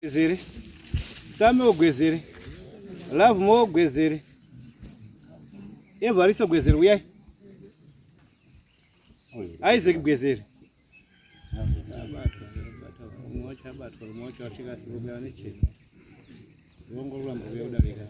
Gwezere. Samuel Gwezere. Love Mo Gwezere. Evaristo Gwezere uyai. Isaac Gwezere. Abatwa, umwe wacho abatwa, umwe wacho asvika asirobewa necheni. Rongorora mbuya kudarika.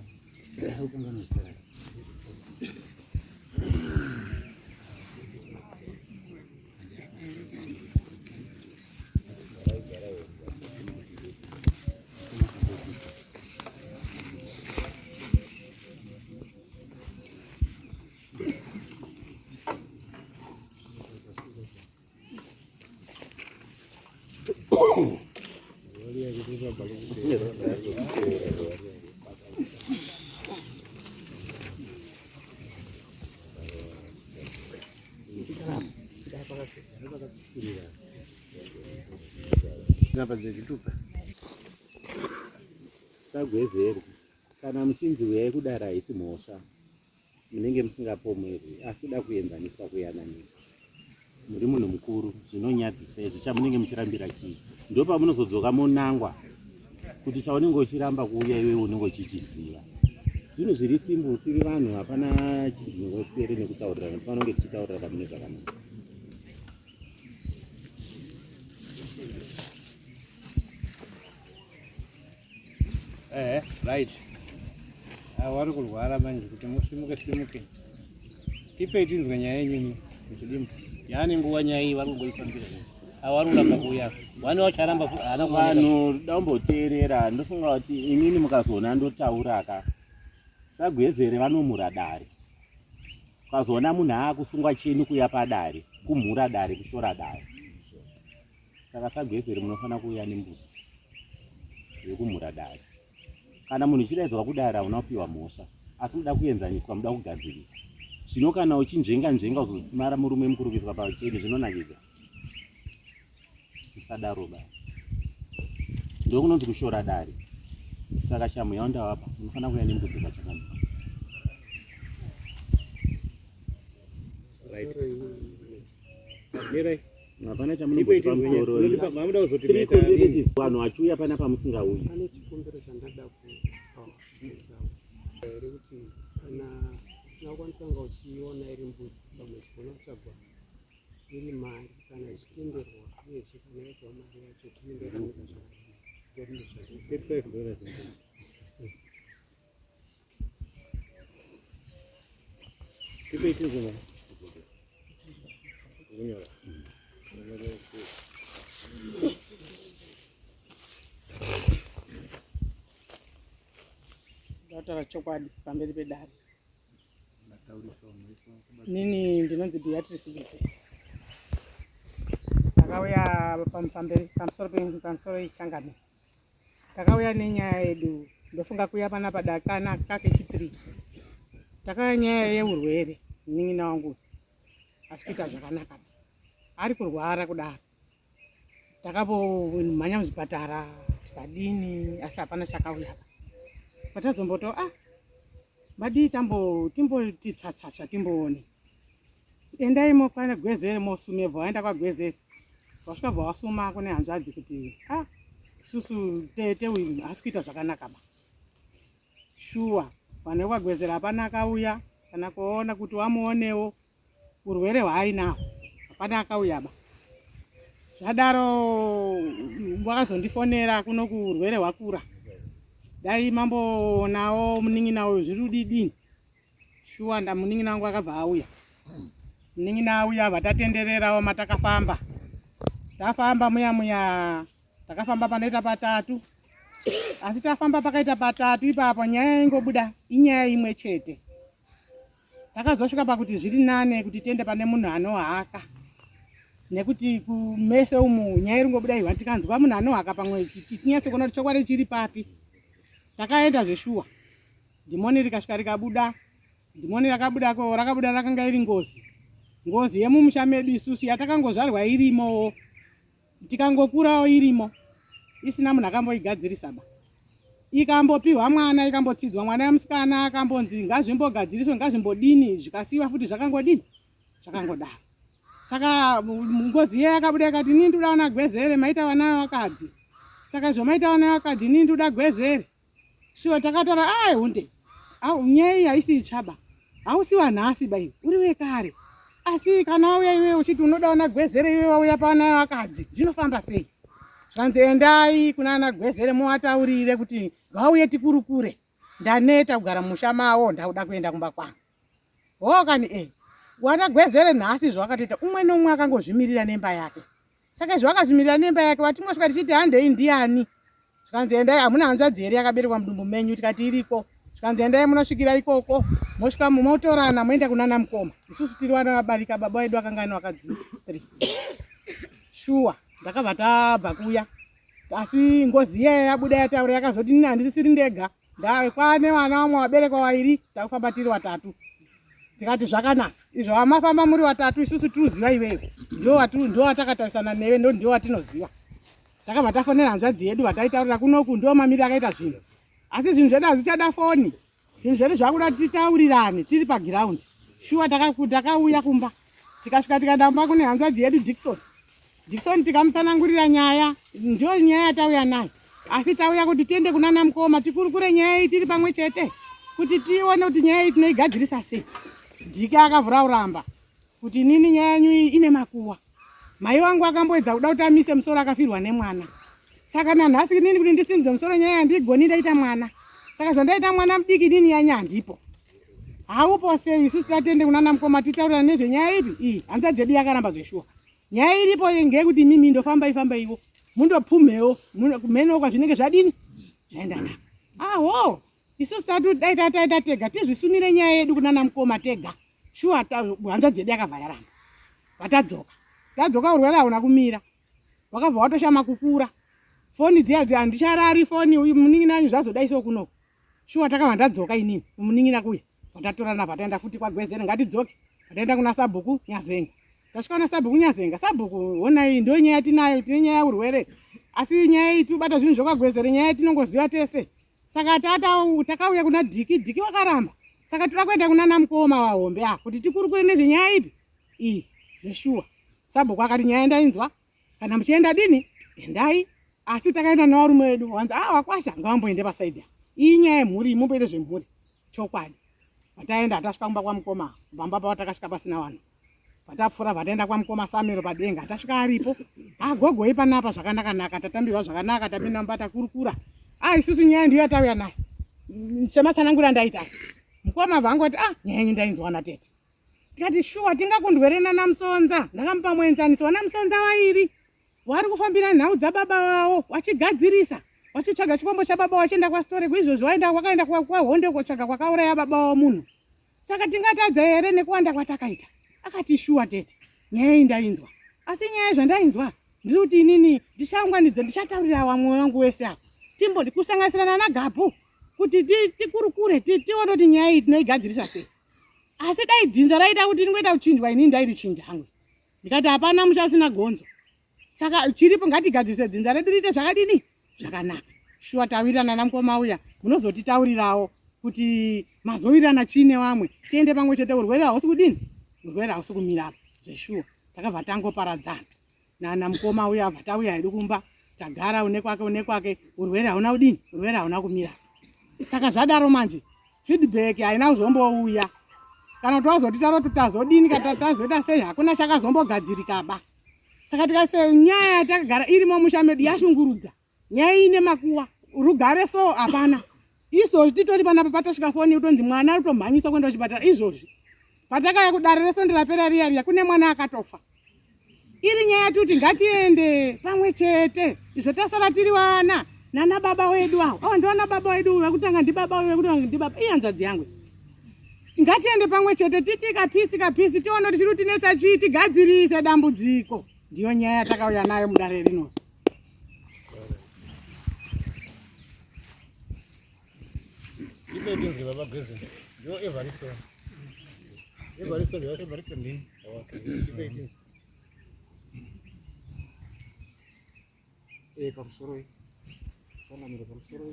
Sagwezerwi kana muchinzi uyai kudare haisi mhosva munenge musingapomerwi asi kuda kuenzaniswa kuyananiswa muri munhu mukuru zvinonyadzisa izvi chamunenge muchirambira chii ndopamunozodzoka monangwa kuti chaunenge uchiramba kuuya iwewe unenge uchichiziva zvinhu zviri simbu tiri vanhu hapana chinzingopere nekutaurirana panonge tichitaurirana mune zvakanaka Eh, right. Vari kurwara manje kuti musimuke simuke. Tipei tinzwe nyaya yenyu muchidimbu. Yaane nguva nyaya iyi vari kungoifambira. Ava vari kuramba kuuya. Wani wacho aramba haana kuoneka. Vanhu damboteerera ndofunga kuti inini mukazoona ndotaura ka sagwezere vanomura dare ukazoona munhu aakusungwa cheni kuya padare kumhura dare kushora dare saka sagwezere munofanira kuuya nembudzi yekumhura dare kana munhu uchidaidzwa kudare hauna kupiwa mhosva asi muda kuenzaniswa muda kugadziriswa zvino kana uchinzvenga nzvenga uzotsimara murume mukuru kuiswa pacheni zvinonakidza usadaro ba ndokunonzi kushora dare saka shamu yaundavapa unofanira kuuya nembudzi kwachakanaka Right. Hapana chamunomboti pamusoro. Vanhu vachiuya pana pamusingauyi. Pane chikumbiro chandada kubvunzawo here kuti kana usina kukwanisa kunga uchiona iri mbudzi pamwe chigona kutsvagwa iri mari kana ichitenderwa uyezve kana yaizova mari yacho inenge yakamira zvakadii. Ndataura chokwadi pamberi pedare. Nini ndinonzi Beatrice Jose. Ndakauya pamberi pamusoro pamusoro ichangamire. Takauya nenyaya yedu ndofunga kuya panapa dakana kakechipiri. Takauya nyaya yeurwere munin'ina wangu asi kuita zvakanaka ari kurwara kudaro. Takambomhanya muzvipatara tikadini asi hapana chakauya apa. Patazomboto ah madii tambo timboti tsvatsvatsva timboone. Endai mokwana Gwezere mosume bva waenda kwaGwezere wasvika bva wasuma kune hanzvadzi kuti ah isusu tete uyu haasi kuita zvakanaka ba shuwa vanhu vekwaGwezere hapana akauya kana kuona kuti wamuonewo urwere hwaainaho hapana akauya ba zvadaro wakazondifonera kuno kurwere hwakura dai mamboonawo munin'ina uyu zviri kudidini Shuwa nda munin'ina wangu akabva auya. Munin'ina auya abva tatendererawo matakafamba. Tafamba muya muya takafamba panoita patatu. Asi tafamba pakaita patatu ipapo nyaya yaingobuda inyaya imwe chete. Takazosvika pakuti zviri nane kuti tiende pane munhu anohaka. Nekuti kumese umu nyaya iri ngobuda iwa tikanzwa munhu anohaka pamwe tinyatse kuona kuti chokwadi chiri papi. Takaenda zveshuwa. Dhimoni rikasvika rikabuda. Dhimoni rakabuda ko rakabuda rakanga iri ngozi. Ngozi yemumusha medu isusu yatakangozvarwa irimowo. Tikangokurawo irimo. Isina munhu akamboigadzirisa ba. Ikambopiwa mwana ikambotsidzwa mwana yemusikana akambonzi ngazvimbogadziriswe ngazvimbodini zvikasiiwa futi zvakangodini zvakangodaro. Saka ngozi iye yakabuda ikati ini ndoda vana Gwezere maita vana vakadzi. Saka zvomaita vana vakadzi, inini ndoda gwezere. Shuwa takataura ai hunde. Au nyaya iyi haisi itsvaba. Hausi wanhasi ba iwe, uri wekare. Asi kana wauya iwe uchiti unoda wana gwezere iwe wauya pana vakadzi, zvinofamba sei? Zvanzi endai kuna ana gwezere muvataurire kuti ngavauye tikurukure. Ndaneta kugara musha mawo, ndakuda kuenda kumba kwangu. Hoo kani eh. Wana gwezere nhasi zvawakatoita umwe nomwe akangozvimirira nemba yake. Saka izvo akazvimirira nemba yake vatingosvika tichiti handei ndiani? Zvikanzi endai hamuna hanzvadzi here yakaberekwa mudumbu menyu tikati iriko. Zvikanzi endai munosvikira ikoko mosvika motorana moenda kunana mukoma. Isusu tiri vana vabarika baba vedu vakanga ane vakadzi 3. Shuwa ndakabva tabva kuya asi ngozi iyaya yabuda yataura yakazoti nini handisisiri ndega ndakwane vana vamwe vaberekwa vairi takufamba tiri watatu tikati zvakanaka izvo vamafamba muri watatu isusu tinoziva iwewe ndio watakatarisana newe ndo ndio watinoziva takabva tafonera hanzvadzi yedu vataitaurira kunoku ndio mamiri akaita zvinhu asi zvinhu zvedu hazvichada foni zvinhu zvedu zvakuda titaurirane tiri pagiraundi shuwa takauya kumba tikasvika tikaenda kumba kune hanzvadzi yedu Dikson Dikson tikamutsanangurira nyaya ndio nyaya yatauya nayo asi tauya kuti tiende kunana mukoma tikurukure nyaya iyi tiri pamwe chete kuti tione kuti nyaya iyi tinoigadzirisa sei Dhiki akavhura uramba kuti inini nyaya yenyu iyi ine makuwa mai wangu akamboedza kuda kuti amise musoro akafirwa nemwana saka nanhasi inini kuti ndisimudze musoro nyaya handigoni ndaita mwana saka zvandaita mwana mudiki inini yanya handipo haupo sei isusu tatende kunana mukoma titaurira nezvenyaya ipi iyi hanzvadzi yedu yakaramba zveshuwa nyaya iripo ngeyekuti imimi ndofambai fambaiwo mundopumhewo mheno kwazvinenge zvadini zvaenda nako aho isusu tatu dai tataita tega tizvisumire nyaya yedu kunana mukoma tega shuwa hanzvadzi yedu yakabva yaramba vatadzoka tadzoka urwere hauna kumira wakabva watoshama kukura foni dziya dziya handicharari foni uyu munin'ina wanyu zvazodai so kunoko shuwa takabva ndadzoka inini munin'ina kuya vatatorana vataenda futi kwagwezere ngatidzoke vataenda kuna sabhuku nyazenga tasvika kuna sabhuku nyazenga sabhuku honai ndo nyaya tinayo tine nyaya yeurwere asi nyaya iyi tirikubata zvinhu zvokwagwezere nyaya yatinongoziva tese saka tata takauya kuna dhiki dhiki wakaramba saka toda kuenda kuna namukoma wahombe a kuti tikurukure nezvenyaya ipi iyi zveshuwa sabhuku akati nyaya ndainzwa kana muchienda dini endai asi takaenda nevarume vedu wanzi a ah, wakwasha ngavamboende pasaidi iyi nyaya yemhuri mumboite zvemhuri chokwadi pataenda hatasvika kumba kwamukoma pamba pavo takasvika pasina vanhu patapfuura vataenda kwamukoma samero padenga tasvika aripo agogoi ah, panapa zvakanaka naka tatambirwa zvakanaka tapinda mumba takurukura a ah, isusu nyaya ndiyo yatauya nayo sematsanangura ndaita mukoma vangoti a ah, nyaya yenyu ndainzwa natete tikati shuwa tingakundwere nanamusonza ndakamupa muenzaniso wanamusonza wairi wari kufambira nhau dzababa vavo wachigadzirisa wachitsvaga chikwambo chababa wachienda kwasitore kuizvozvi waenda wakaenda kwahonde kotsvaga kwakauraya baba wavo munhu saka tingatadza here nekuwanda kwatakaita akati shuwa tete nyaya iyi ndainzwa asi nyaya zvandainzwa ndiri kuti inini ndichaunganidza ndichataurira vamwe vangu wese ava timbodi kusanganisirana nagabhu kuti tikurukure tione kuti nyaya iyi tinoigadzirisa sei asi dai dzinza raida kuti ndingoita kuchinjwa inini ndairichinja hangu ndikati hapana musha usina gonzo saka chiripo ngatigadzirise dzinza redu riite zvakadini zvakanaka shuwa tawirirana namukoma uya munozotitaurirawo kuti mazowirirana chii nevamwe tiende pamwe chete urwere hausi kudini urwere hausi kumirapa zveshuwa takabva tangoparadzana nana mukoma uya abva tauya hedu kumba tagara une kwake une kwake urwere hauna kudini urwere hauna kumira saka zvadaro manje feedback haina kuzombouya kana kuti wazoti taro tazodini kana tazoita sei hakuna chakazombogadzirika ba saka tikase nyaya yatakagara irimo musha medu yashungurudza nyaya ine makuwa rugare so hapana izvozvi titori panapa patosvika foni kutonzi mwana ari kutomhanyiswa kuenda kuchipatara izvozvi patakauya kudare resonde rapera riya riya kune mwana akatofa iri nyaya tuti ngatiende pamwe chete izvo tasara tiri wana nana baba wedu awo awa ndiwana baba wedu vekutanga ndibaba uyu vekutanga ndibaba iyi hanzvadzi yangu ngatiende pamwe chete titi kapisi kapisi tione kuti chiri kutinetsa chii tigadzirise dambudziko ndiyo nyaya yatakauya nayo mudare rino Eh, pamusoro changamire pamusoro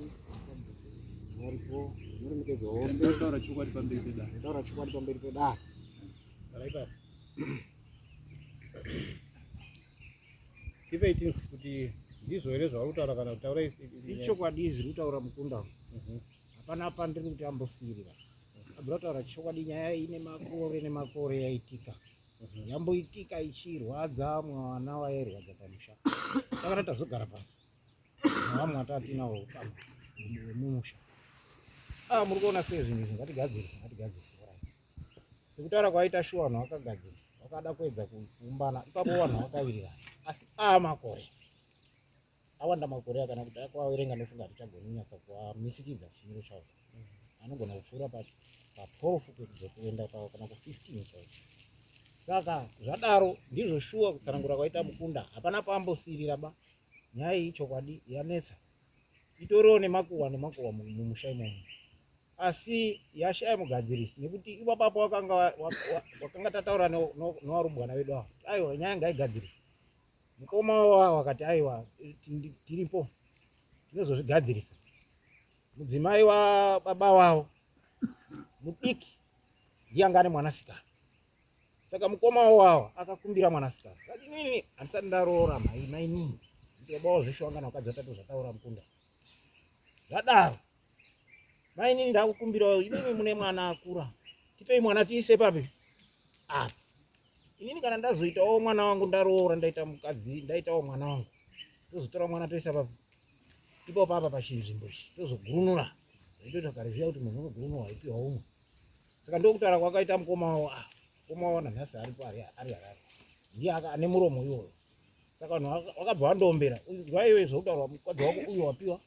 varipo muremekedzo wose taura chokwadi pamberi pedare taura chokwadi pamberi pedare garai pasi tipei tinzwe kuti Ndizvo here zvauri kutaura kana kutaura ichokwadi zviri kutaura mukunda uyu? Mhm. Hapana pandiri kuti ambosiirira. Abvira kutaura chokwadi, nyaya ine makore nemakore yaitika. Mhm. Yamboitika ichirwadza mwana wairwadza pamusha. Takana tazogara pasi nevamwe vatatinawo wemumusha. Ah, muri kuona sei zvinhu izvi? Ngatigadzirise, ngatigadzirise. Sekutaura kwaita shuwa, vanhu vakagadzirisa, vakada kuedza kuumbana ipapo, vanhu vakawirirana, asi aa makore awanda, makore akana kuti akuaverenga ndofunga hatichagoni kunyatsa kuamisikidza chimiro chawo. Anogona kupfuura pa12 kuenda kana ku15 chaivo. Saka zvadaro ndizvo shuwa kutsanangura kwaita mukunda, hapana paambosirira ba. Nyaya iyi chokwadi yanetsa, itoriwo nemakuhwa nemakuhwa mumusha imomo, asi yashaya mugadzirisi nekuti ipapapo wakanga wakanga tataura nevarumbwana vedu ava, aiwa, nyaya ngaigadzirise. Mukoma wavo wakati, aiwa, tiripo, tinozozvigadzirisa. Mudzimai wababa wavo mudiki ndiye anga ane mwanasikana, saka mukoma wavo akakumbira mwanasikana, kati inini handisati ndaroora mai mainini, kuti baba wavo zveshe wanga nakadzi vatatu, zvataura mukunda. Zvadaro, mainini, ndakukumbirawo inini, mune mwana akura, tipei mwana tiise papi apa. Inini kana ndazoitawo mwana wangu, ndaroora, ndaita mukadzi, ndaitawo mwana wangu, tozotora mwana toisa papi ipo papa pachinzvimbo ichi, tozogurunura zvaitoita kare zviya kuti munhu unogurunurwa aipiwa umwe. Saka ndokutaura kwakaita mukoma wavo. Ah, mukoma wavo nanhasi aripo, ari Harare, ndiye ane muromo iwoyo. Saka vanhu vakabva vandombera vaive zvokutaurwa, mukadzi wako uyo wapiwa,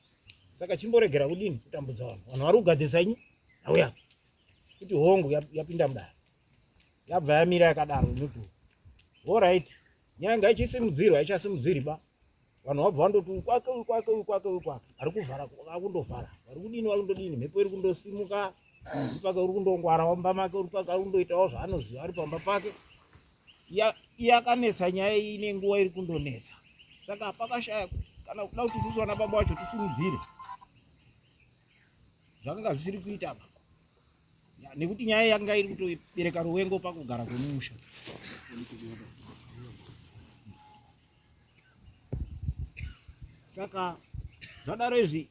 saka chimboregera kudini kutambudza vanhu, vanhu vari kugadzirisa inyi nhau yako kuti hongu yapinda mudare, yabva yamira yakadaro. Inoti alright, nyaya ngaichisimudzirwa, haichasimudziri ba. Vanhu vabva vandoti uyu kwake, uyu kwake, uyu kwake, uyu kwake, ari kuvhara, akundovhara, vari kudini, vari kundodini, mhepo iri kundosimuka, uri pake uri kundongwara mumba make, uri pake ari kundoitawo zvaanoziva ari pamba pake. Yakanetsa nyaya iyi nenguva iri kundonetsa, saka pakashaya kana kuda kuti isusu vana baba vacho tisimudzire, zvakanga zvisiri kuita apa, nekuti nyaya yakanga iri kutobereka ruwengo pakugara kwemusha. Saka zvadaro izvi,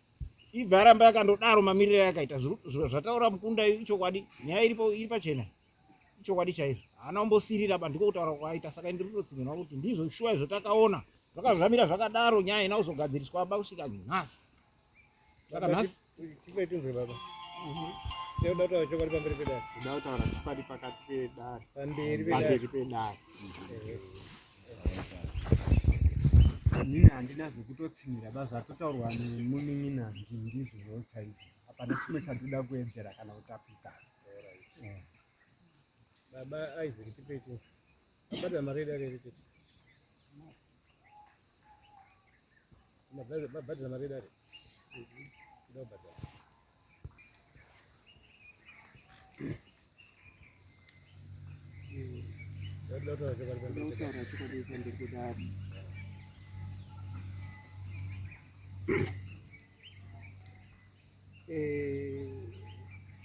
ibva yaramba yakandodaro mamiriro yakaita. Zvataura mukunda ichokwadi, nyaya iripo iri pachena, ichokwadi chaizvo, haana kumbosirira ba, ndiko kutaura kwaita. Saka ndiri kutotsinhira kuti ndizvo shuwa izvo takaona zvakazvamira zvakadaro, nyaya ina kuzogadziriswa ba kusvika nhasi. Saka nhasi Tinzwe baba. Tinoda kutaura chokwadi pamberi pedare. Kuda kutaura chokwadi pakati pedare. Pamberi pedare. Pamberi pedare. Inini handina zvekutotsinhira ba, zvatotaurwa nemunin'ina ndizvozvo chaizvo. Hapana chimwe chandinoda kuwedzera kana kutapidza. Baba Isaac, tipei tinzwe. Mabhadhara mari yedare here tete? Mabhadhara mari yedare? Kuda kubhadhara. Kuda kutaura chokwadi pamberi pedare. Kutaura chokwadi pamberi pedare. Eh,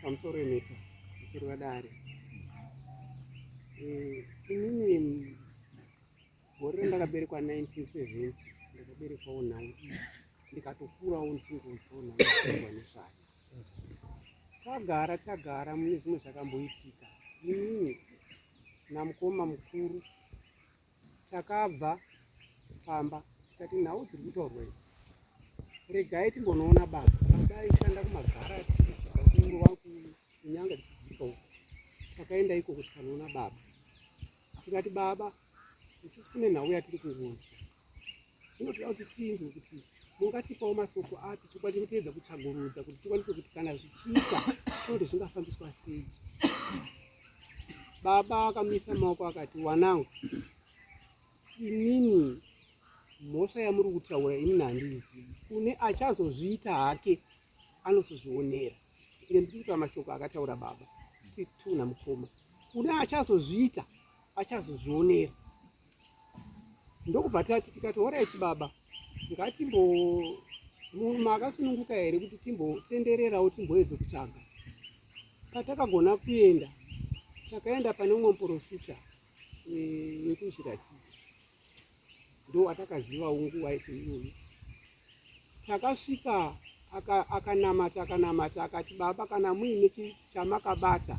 pamusoro emeta, musoro wedare. Eh, inini gore randakaberekwa 1970, ndakaberekwawo nhau iyi, ndikatokurawo ndichingonzwawo nhau ichitaurwa nezvayo. Tagara tagara, mune zvimwe zvakamboitika, inini namukoma mukuru takabva pamba tikati nhau dziri kutaurwa idzi regai timbonoona baba. Baba aishanda kumagara tichibva kuurwa kunyanga tichidzika uko. Takaenda ikoko tikanoona baba, tikati baba, isusu kune nhau yatiri kungonzwa, zvinotoda kuti tinzwe kuti mungatipawo masoko api, chokwadi kuteedza kutsvagurudza kuti tikwanise kuti kana zvichiita tinoti zvingafambiswa sei. Baba akamisa maoko akati, wanangu, inini mhosva yamuri kutaura inini handiizivi, kune achazozviita hake anozozvionera. Ine ndiri kutaura mashoko akataura baba tituna mukoma, kune achazozviita achazozvionera. Ndokubva tati tikati horaiti baba, ngatimbo makasununguka here kuti timbotendererawo timboedze kutsvaga. Patakagona kuenda, takaenda pane umwe muprofita wekuzviratidza, ndo watakazivawo nguva yacho iyoyo. Takasvika akanamata akanamata akati baba kana muine chamakabata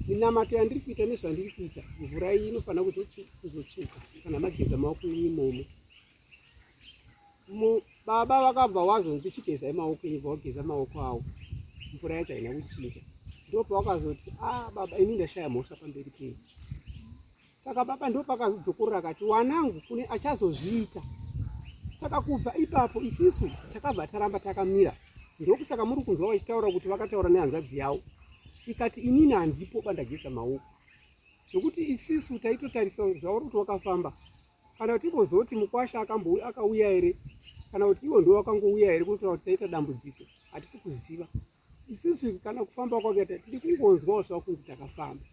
minamato yandiri kuita nezvandiri kuita mvura iyi inofanira kuzotsvuka kana mageza maoko enyu imomo. Baba vakabva wazonzi chigezai maoko enyu, bva wageza maoko avo, mvura yacho haina kuchinja. Ndopawakazoti a ah, baba ini ndashaya mhosva pamberi penyu. Saka baba ndopakazodzokorora akati wanangu kune achazozviita. Saka kubva ipapo isisu takabva taramba takamira. Ndokusaka muri kunzwa vachitaura kuti vakataura nehanzvadzi yavo ikati inini handipo bandageza maoko. Zvekuti isisu taitotarisa zvauri kuti wakafamba kana kuti timbozoti mukwasha akambouya akauya here kana kuti iwo ndo wakangouya here kunotaura kuti taita dambudziko hatisi kuziva isusu kana kufamba kwakaita tiri kungonzwawo zvakunzi takafamba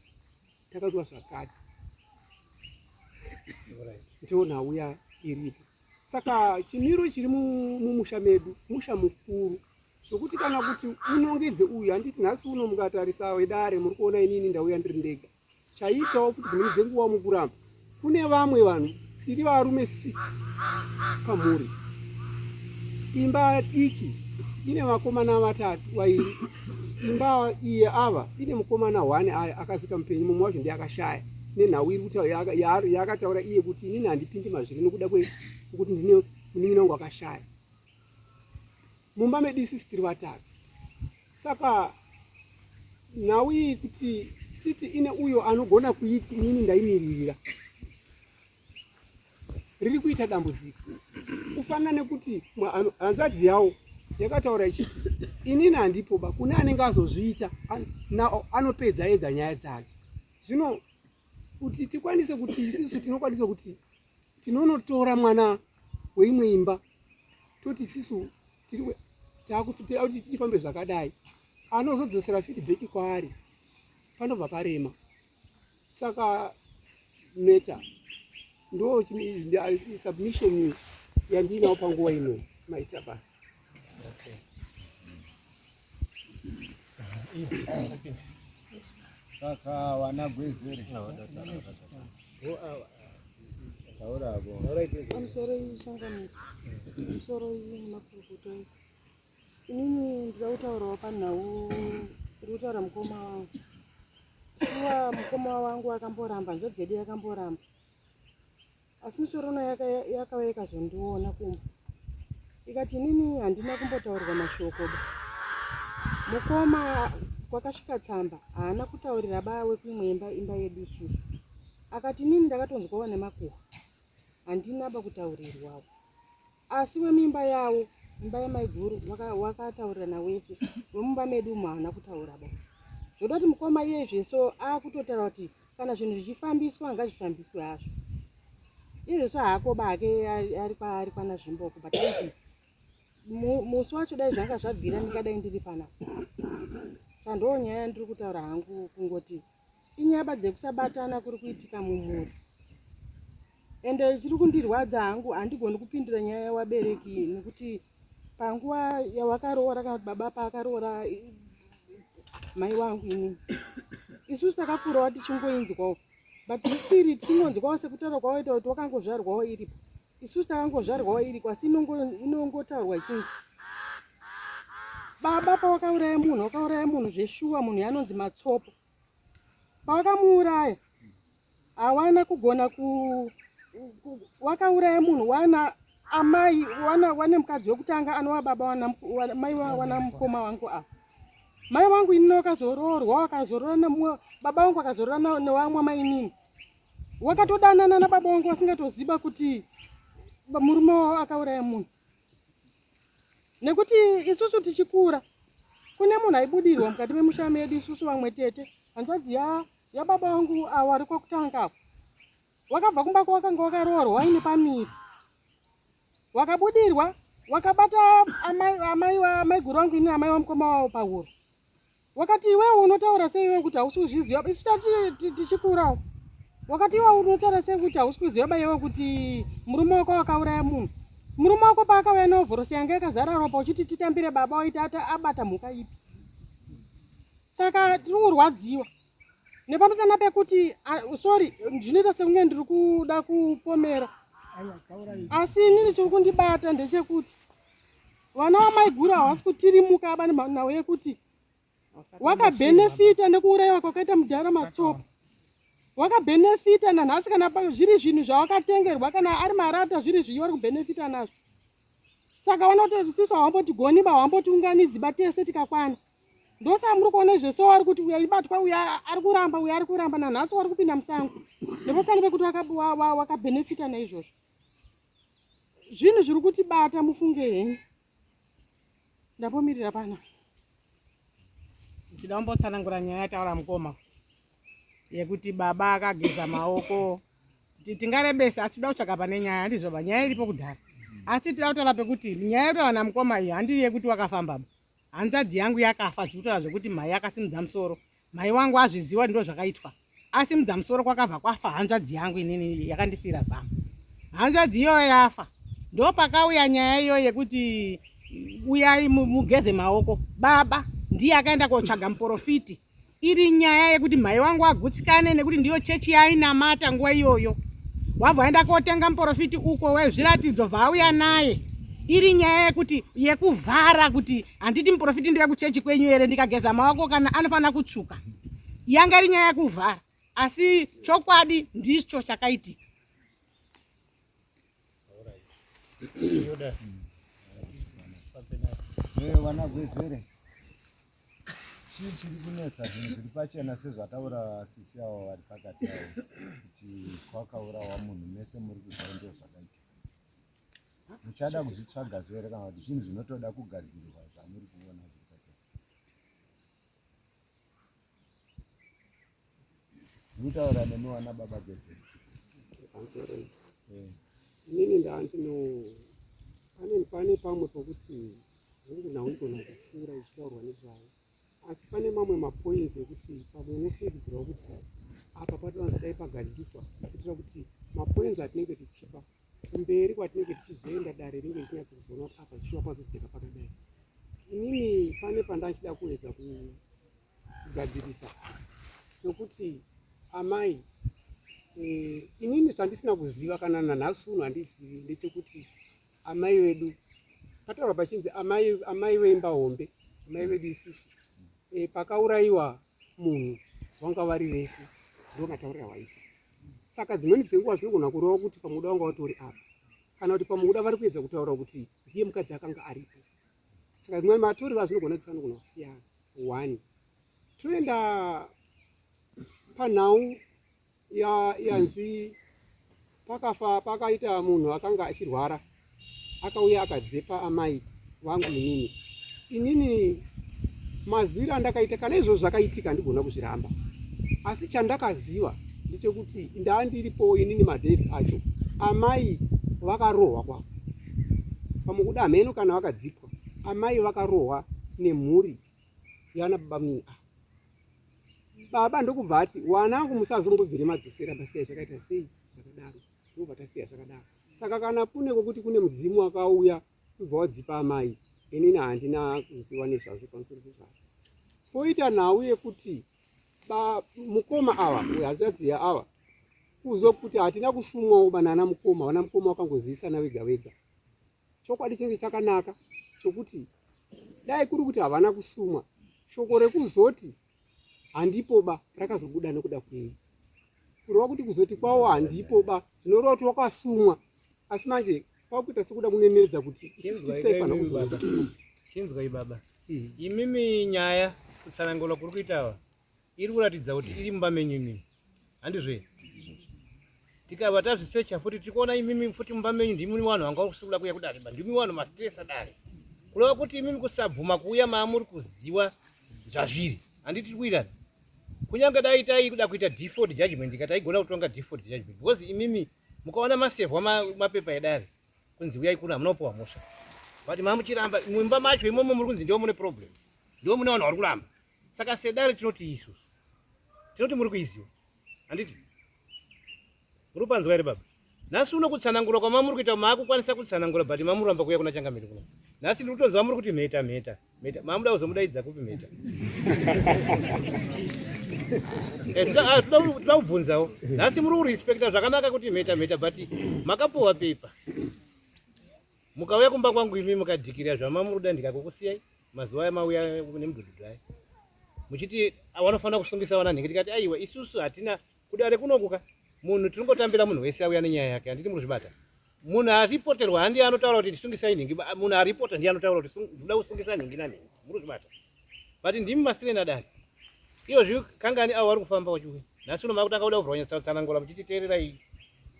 takanzwa zvakati ndiyo nhau ya iripo saka chimiro chiri mumusha medu musha mukuru zvokuti kana kuti unongedze uyu handiti nhasi uno mukatarisa wedare muri kuona inini ndauya ndiri ndega Chaiitawo futi dzimweni dzenguva mukuramba kune vamwe vanhu tiri varume 6 pamhuri imba diki ine vakomana vatatu vairi imba iye ava ine mukomana one aya akazoita mupenyu mumwe wacho ndiye akashaya nenhau iri kutaura yaakataura iye kuti inini handipindi mazviri nokuda kwekuti ndine munin'ina wangu akashaya mumba medu isisi tiri vatatu saka nhau iyi kuti titi ine uyo anogona kuiti inini ndaimiririra riri kuita dambudziko kufanana nekuti hanzvadzi yawo yakataura ichiti inini handipo ba kune anenge azozviita anopedza ega nyaya dzake zvino kuti tikwanise kuti isisu tinokwanisa kuti tinonotora mwana weimwe imba toti isisu takuti tifambe zvakadai anozodzosera feedback kwaari panobva parema saka meta ndo submission yandiinawo panguva ino maita basa okay. Saka wana gwezere. Pamusoro iyi changamire, pamusoro iyi nemakurukota ese. Inini ndinoda kutaurawo panhau iri kutaura mukoma wangu. Shuwa mukoma wangu akamboramba, hanzvadzi yedu yakamboramba. Asi misoro uno yakauya ikazondiona kumba ikati inini handina kumbotaurirwa mashoko ba. Mukoma kwakasvika tsamba haana kutaurira ba wekuimwe imba imba yedu isusu. Akati inini ndakatonzwawo nemakuhwa handina ba kutaurirwawo. Asi wemimba yawo imba yamaiguru wakataurirana wese wemumba medu umu haana kutaura ba. Zvoda kuti mukoma iye zveso akutotaura kuti kana zvinhu zvichifambiswa ngazvifambiswe hazvo. Izvezvi haako ba hake ari kwaari kwana Zvimboko but aiti musi wacho dai zvanga zvabvira ndingadai ndiri panapa. Saka ndoo nyaya yandiri kutaura hangu kungoti inyaba dzekusabatana kuri kuitika mumhuri. Ende chiri kundirwadza hangu handigoni kupindura nyaya yewabereki nekuti panguva yawakaroora kana kuti baba paakaroora mai wangu inini isusu takakurawo tichingoinzwawo but history tichingonzwawo sekutaura kwawaita kuti wakangozvarwawo iripo isusu takangozvarwawo iriko asi inongotaurwa ichinzi baba pawakauraya munhu wakauraya munhu zveshuwa munhu yanonzi matsopo pawakamuuraya hawana kugona ku, ku wakauraya munhu wana amai wana wane mukadzi wekutanga anova baba wana, wana mai wana mukoma wangu ava mai wangu inini wakazoroorwa wakazoroora nemumwe baba wangu akazoroora newamwe mainini wakatodanana nababa wangu wasingatoziva kuti murume wavo akauraya munhu nekuti isusu tichikura kune munhu aibudirwa mukati memusha medu isusu vamwe tete hanzvadzi ya yababa vangu awo ari kwakutanga apo wakabva kumba kwawakanga wakaroorwa waine pamiri wakabudirwa wakabata amai amai amaiguru vangu ini amai vamukoma wavo pahuro wakati iwewe unotaura sei iwewe kuti hausi kuzviziva isu tati tichikurawo wakati iwe unotaura sei kuti hausi kuziva ba iwewe kuti murume wako wakauraya munhu murume wako paakauya neovhorosi yanga yakazara ropa uchiti titambire baba waita abata mhuka ipi saka tiri kurwadziwa nepamusana pekuti sorry zvinoita sekunge ndiri kuda kupomera asi inini chiri kundibata ndechekuti Vana vamaiguru havasi kutirimuka aba nenhau yekuti wakabhenefita nekuurayiwa kwakaita mudhara Matsopo. Wakabhenefita nanhasi kana zviri zvinhu zvawakatengerwa kana ari marata zviri zviyo uri kubhenefita nazvo. Saka vanototi sisu hawambotigoni ba hawambotiunganidzi ba tese tikakwana. Ndosaka muri kuona izvo so ari kuti uyo ibatwa uyo ari kuramba uyo ari kuramba nanhasi wari kupinda musango. Nepasana pekuti wakabhenefita naizvozvo. Zvinhu zviri kutibata mufunge henyu. Ndambomirira pana. Ndinoda kumbotsanangura nyaya yataura mukoma yekuti baba akageza maoko. Tingarebesa asi toda kutsvaga pane nyaya handizvo ba nyaya iripo kudhara. Asi tinoda kutaura pekuti nyaya yataura namukoma iyi handiri yekuti wakafamba ba. Hanzvadzi yangu yakafa zviri kutaura zvekuti mhai akasimudza musoro. Mhai wangu azviziwa ndizvo zvakaitwa. Asimudza musoro kwakabva kwafa hanzvadzi yangu inini yakandisiira zama. Hanzvadzi iyoyo yafa. Ndopakauya nyaya iyoyo yekuti uyai mugeze maoko. Baba ndiye akaenda kotsvaga muporofiti. Iri nyaya yekuti mhai wangu agutsikane nekuti ndiyo chechi yainamata nguva iyoyo. Wabva waenda kotenga muporofiti uko wezviratidzo bvaauya naye. Iri nyaya yekuti yekuvhara kuti handiti muporofiti ndiye kuchechi kwenyu here ndikageza maoko kana anofanira kutsvuka. Yanga iri nyaya yekuvhara asi chokwadi ndicho chakaitika. Vana Gwezere, chii chiri kunetsa? Zvinhu zviri pachena sezvataura sisi avo vari pakati avo kuti kwakaurawa munhu, mese muri kuziva ndo zvakaitika. Muchada kuzvitsvaga zvere kana kuti zvinhu zvinotoda kugadzirwa zvamuri kuona zviri pachena? Ndinotaura nemi wana baba Gwezere. Inini ndandino pane pamwe pokuti hongu nhau igona kupfuura ichitaurwa nezvayo asi pane mamwe mapoints ekuti pamwe unofungidzirwa kuti apa patoanzi dai pagadziriswa kuitira kuti mapoints atinenge tichipa kumberi kwatinenge tichizoenda dare ringe richinyatso kuzoona kuti apa zvishuwa pazojeka pakadai. Inini pane pandachida kuedza kugadzirisa nokuti amai eh, inini zvandisina kuziva kana nanhasi uno handizivi ndechekuti amai vedu pataurwa pachinzi amai, amai veimba hombe amai vedu isusu e, pakaurayiwa munhu vanga vari vese ndo mataurira waita saka dzimweni dzenguva zvinogona kureva kuti pamuda wanga watori apa kana kuti pamuda vari kuedza kutaura kuti ndiye mukadzi akanga aripo saka dzimweni matorero azvinogona kuti anogona kusiyana one toenda panhau ya yanzi pakafa pakaita munhu akanga achirwara akauya akadzepa amai vangu inini inini maziviro andakaita kana izvozvo zvakaitika ndigona kuzviramba asi chandakaziva ndechekuti ndandiripo inini madays acho amai vakarohwa kwa pamwe kuda hameno kana vakadzipwa amai vakarohwa nemhuri yana baba munini ah. Baba ndokubva ati wanangu musazombobvire madzosera masiya zvakaita sei zvakadaro ndobva tasiya zvakadaro saka kana kune kwekuti kune mudzimu wakauya kubva wadzipa amai inini handina kuziva nezvazvo pamusoro pezvazvo poita nhau yekuti mukoma ava hanzvadzi ava kuzokuti hatina kusumwawo banana mukoma vana mukoma vakangozivisana vega vega Chokwadi chinenge chakanaka chokuti dai kuri kuti havana kusumwa, shoko rekuzoti handipo ba rakazobuda nekuda kwei? Kureva kuti kuzoti kwavo handipo ba zvinoreva kuti wakasumwa, asi manje kwakuita sekuda kuneneredza kuti isusu tisu taifanira kuzoita. Chinzwai baba, imimi nyaya kutsanangura kuri kuita ava iri kuratidza kuti iri mumba menyu imimi handizvo here tikabva tazvisecha futi tiri kuona imimi futi mumba menyu ndimi vanhu vanga kusiri kuda kuuya kudare ba ndimi vanhu mastresa dare kureva kuti imimi kusabvuma kuuya maamuri kuziwa zvazviri handiti tiri kuirana kunyange dai taikuda kuita default judgment ika taigona kutonga default judgment because imimi mukaona masevhwa mapepa edare kunzi uyai kuno hamuna kupiwa mhosva but mamuchiramba mumba macho imomo muri kunzi ndiwo mune problem ndiwo mune vanhu vari kuramba Saka sedare tinoti isusu tinoti muri kuiziva handiti muri kupanzwa here baba? Nhasi uno kutsanangura kwamamuri kuita maakukwanisa kutsanangura but mamuramba kuuya kuna changamire kuno. Nhasi ndiri kutonzwa muri kuti mheta mheta mheta mamuda kuzomudaidza kupi mheta? Eh, ah, toda kubvunzawo nhasi muri kurespecta zvakanaka kuti mheta mheta but makapuwa pepa. Mukauya kumba kwangu imi mukadhikirira zvamamuruda ndikakukusiyai mazuva aya mauya nemudhudhudhu aya muchiti wanofanira kusungisa vana nhingi tikati aiwa isusu hatina kudare kunokuka munhu tinongotambira munhu wese auya nenyaya yake handiti muri zvibata munhu aripoterwa handiye anotaura kuti ndisungisai nhingi munhu aripota ndiye anotaura kuti ndinoda kusungisa nhingi nanhingi muri kuzvibata but ndimi masirena dare iyozvi kangani avo vari kufamba wachiuya nhasi uno makutanga kuda kuvhura kunyatsa muchiti teererai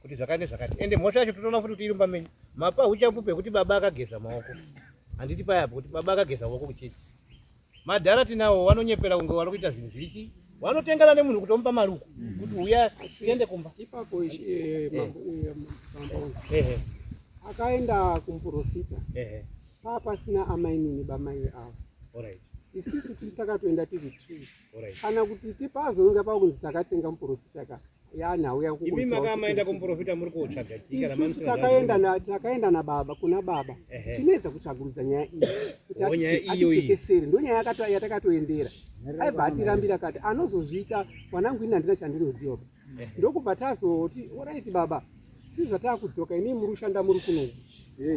kuti zvakati nezvakati ende mhosva yacho totoona futi kuti iri mumba menyu mapa uchapupu hwekuti baba akageza maoko handiti payapo kuti baba akageza maoko kuchechi madhara tinawo vanonyepera kunge vari kuita zvinhu zviri chii vanotengana nemunhu kuti omupa mari uku kuti uya tiende kumba ipapo eh, mambo eh, eh, akaenda kumuprofita paa pasina amainini bamai avo isusu tisi takatoenda tiri two kana kuti tipazonga pakunzi takatenga muprofita ka yanhau yakuimi makamaenda kumuprofita muri kotsvaga isusu takaenda na takaenda nababa kuna baba tinoedza kutsvagurudza nyaya iyi kuti atitekesere ndo nyaya yatakatoendera aibva atirambira kati anozozviita wanangu ini handina chandinoziva ndokubva tazoti oraiti baba sizvatakudzoka ini muri kushanda muri kunoku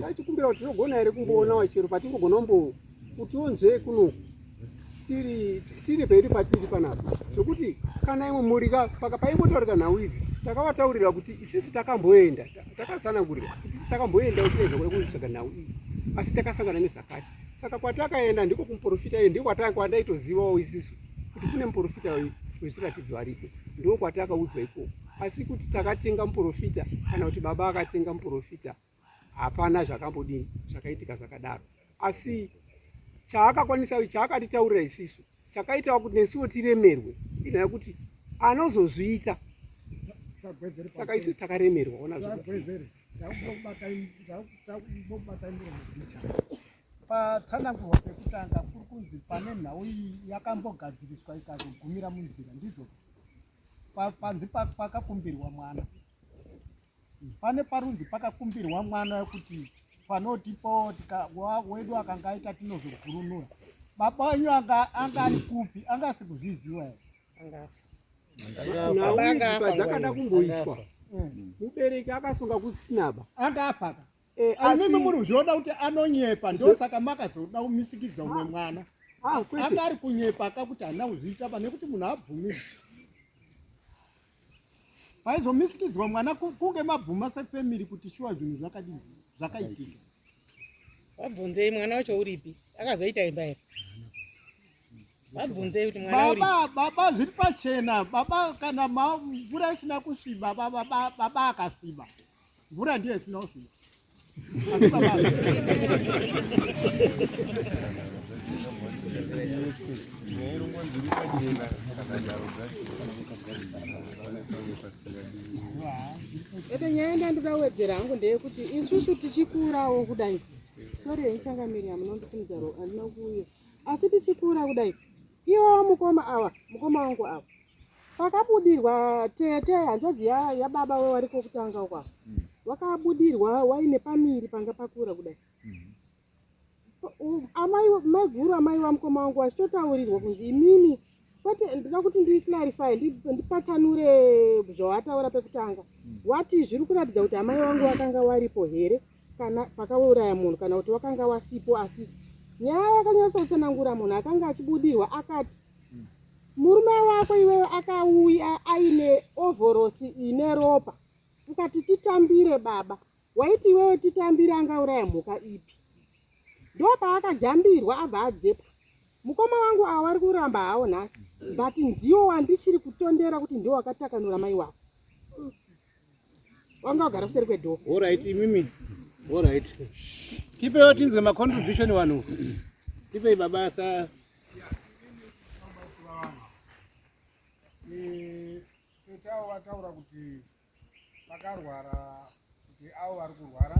tachikumbira kuti tinogona here kumboonawo chero patingogona kumbo kuti onzvee kunoku tiri tiri pedu patiri panapa zvekuti kana imwe mhuri ka paingotaurika nhau idzi takavataurira kuti isisi takamboenda takatsanangurira kuti isi takamboenda kuedza kuda kutsvaga nhau iyi asi takasangana nezvakati saka kwatakaenda ndiko kumuprofita iye ndiko kwandaitozivawo isisu kuti kune muprofita wezviratidzo ariko ndiko kwatakaudzwa ikoko asi kuti takatenga muprofita kana kuti baba akatenga muprofita hapana zvakambodini zvakaitika zvakadaro asi chaakakwanisa chaakatitaurira isisu chakaitawo kuti nesuwo tiremerwe inyaya yekuti anozozviita saka isusu takaremerwa ona patsanangurwa pekutanga kuri kunzi pane nhau iyi yakambogadziriswa ikazogumira munzira ndizvo panzi pakakumbirwa mwana pane parunzi pakakumbirwa mwana kuti panotipo wedu akanga aita tinozogurunura baba wenyu anga ari kupi anga asi kuzviziva here dzakada kumboitwa mubereki akasunga kusinaba anga afaka eh, imimi muri kuzviona kuti anonyepa ndosaka makazoda kumisikidza umwe mwana ah, anga ari kunyepa akakuti handina kuzviita pa nekuti munhu abvumiri paizomisikidzwa mwana kunge mabvuma sefamily kuti shuwa zvinhu zvakadii zvakaitika vabvunzei mwana wacho uripi akazoita imba here vabvunzei kuti mwana uripi baba baba zviri pachena baba kana mvura isina kusviba baba baba akasviba mvura ndiyo isina kusviba Ete nyaya ndandoda kuwedzera hangu ndeyekuti isusu tichikurawo kudai sorry henyu changamiri hamunondisimudza ro handina kuuya asi tichikura kudai ivo mukoma ava mukoma wangu ava pakabudirwa tete hanzvadzi yababa we wariko kutanga uko ava mm. wakabudirwa waine pamiri panga pakura kudai mm. Amai maiguru amai vamukoma wangu vachitotaurirwa kunzi imimi kwete ndinoda kuti ndiclarify ndipatsanure zvawataura pekutanga mm. wati zviri kuratidza kuti amai vangu vakanga waripo here kana pakauraya munhu kana kuti wakanga wasipo asi nyaya yakanyatsa kutsanangura munhu akanga achibudirwa akati Murume wako iwewe akauya aine ovhorosi ine ropa ukati titambire baba, waiti iwewe titambire angauraya mhuka ipi? Ndopaakajambirwa abva adzepwa. Mukoma wangu awa wari kuramba hawo nhasi but ndiwo wandichiri kutondera kuti ndiwo wakatakanura mai wako. Wanga wagara kuseri kwedhoo. Alright imimi. Alright. Tipewo tinzwe ma contribution vanhu. Tipei baba sa Tete avo vataura kuti vakarwara kuti avo vari kurwara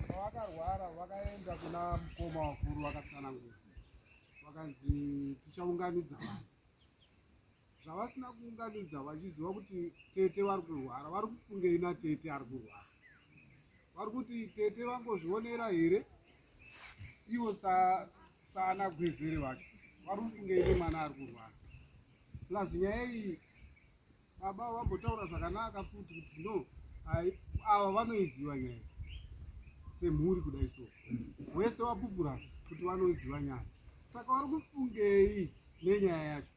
pavakarwara vakaenda kuna mukoma wakuru vakatsanangura vakanzi tichaunganidza vanhu zvavasina kuunganidza vachiziva kuti tete vari kurwara vari kufungei natete ari kurwara vari kuti tete vangozvionera here ivo saana gwezere vacho vari kufungei nemwana ari kurwara plus nyaya iyi baba vambotaura zvakanaka futi kuti no ava vanoiziva nyaya. Semhuri kudai so wese wapupura kuti vanoziva nyaya, saka vari kufungei nenyaya yacho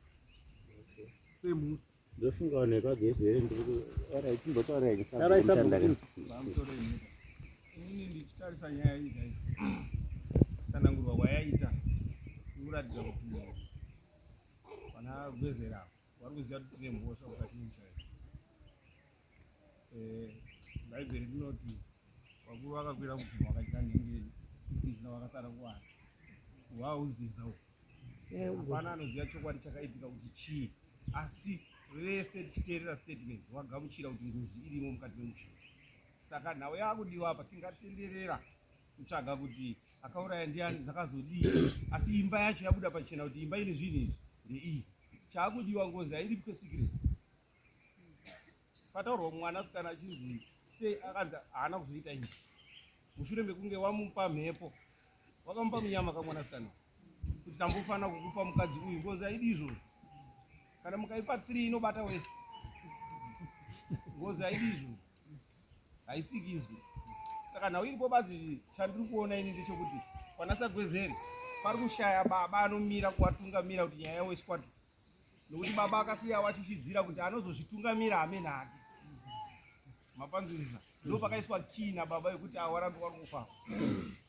semhuri? Ndofunga vanhu vekwaGezere ndiri chimbotaura. Inini ndichitarisa nyaya iyi chaizvo, tsanangurwa kwayaita ikuratidza kuti vana Gwezera ava vari kuziva kuti tine mhosva mukati memusha. Bhaibheri rinoti vakuru vakakwira kubvuma vakadya nhengi isina vakasara kuwana hwauziza uhu. Hapana anoziva chokwadi chakaitika kuti chii, asi vese tichiteerera statement wagamuchira kuti ngozi irimo mukati memusha. Saka nhau yakudiwa apa, tingatenderera kutsvaga kuti akauraya ndiani, zvakazodii, asi imba yacho yabuda pachena kuti imba ine zvinhu izvi ndeiyi. Chaakudiwa, ngozi hairipwe secret. Pataurwa mwanasikana achinzi sei akanzi haana kuzoita izvi mushure mekunge wamupa mhepo, wakamupa munyama kamwanasikana kuti tambofanira kukupa mukadzi uyu. Ngozi haidi izvozvo. Kana mukaipa 3 inobata wese. Ngozi haidi izvozvo, haisikizwi. Saka nhau iripo badzi chandiri kuona ini ndechekuti kwanasagwezeri pari kushaya baba anomira kuvatungamira kuti nyaya yavo iswatu, nokuti baba akasiya wachishidzira kuti anozozvitungamira amene ake. Mapanzwisisa? Ndo pakaiswa kii nababa yekuti awarambi wari kufa.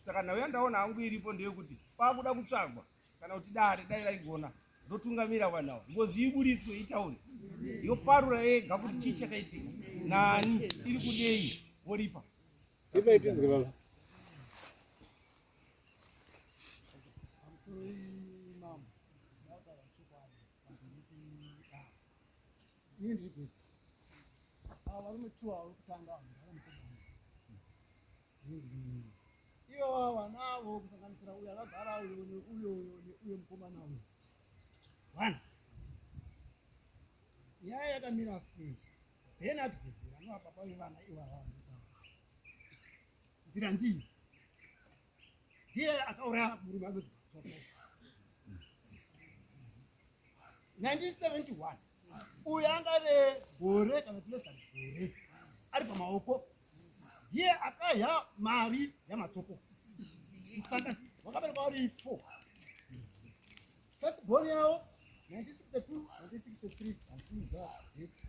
Saka nhau yandaona hangu iripo ndeyekuti pakuda kutsvagwa kana kuti dare dai raigona ndotungamira vanhu ava, ngozi iburitswe, itaure, yoparura yega kuti chii chakaitika nani, iri kudei, voripa. Ipai tinzwe baba. Pamusoro mambo, ndataura chokwadi pamberi. Ini ndiri Gwezi. Ava varume two ava vekutanga ava ndava mukoma. Ivo vanavo kusanganisira uyo akagara uyo neuyo uyo neuyo mukomana uyo. One. Nyaya yakamira sei? Bernard Gwezera anova baba vevana ivava vandotaura. Nzira ndiyo. Ndiye akauraya murume anonzi Matsopo. 1971 uyo angave gore kana kuti less than gore ari pamaoko, ndiye akahya mari yaMatsopo. Saka vakaberekwa vari four. First born yavo 1962, 1963 handiziva date,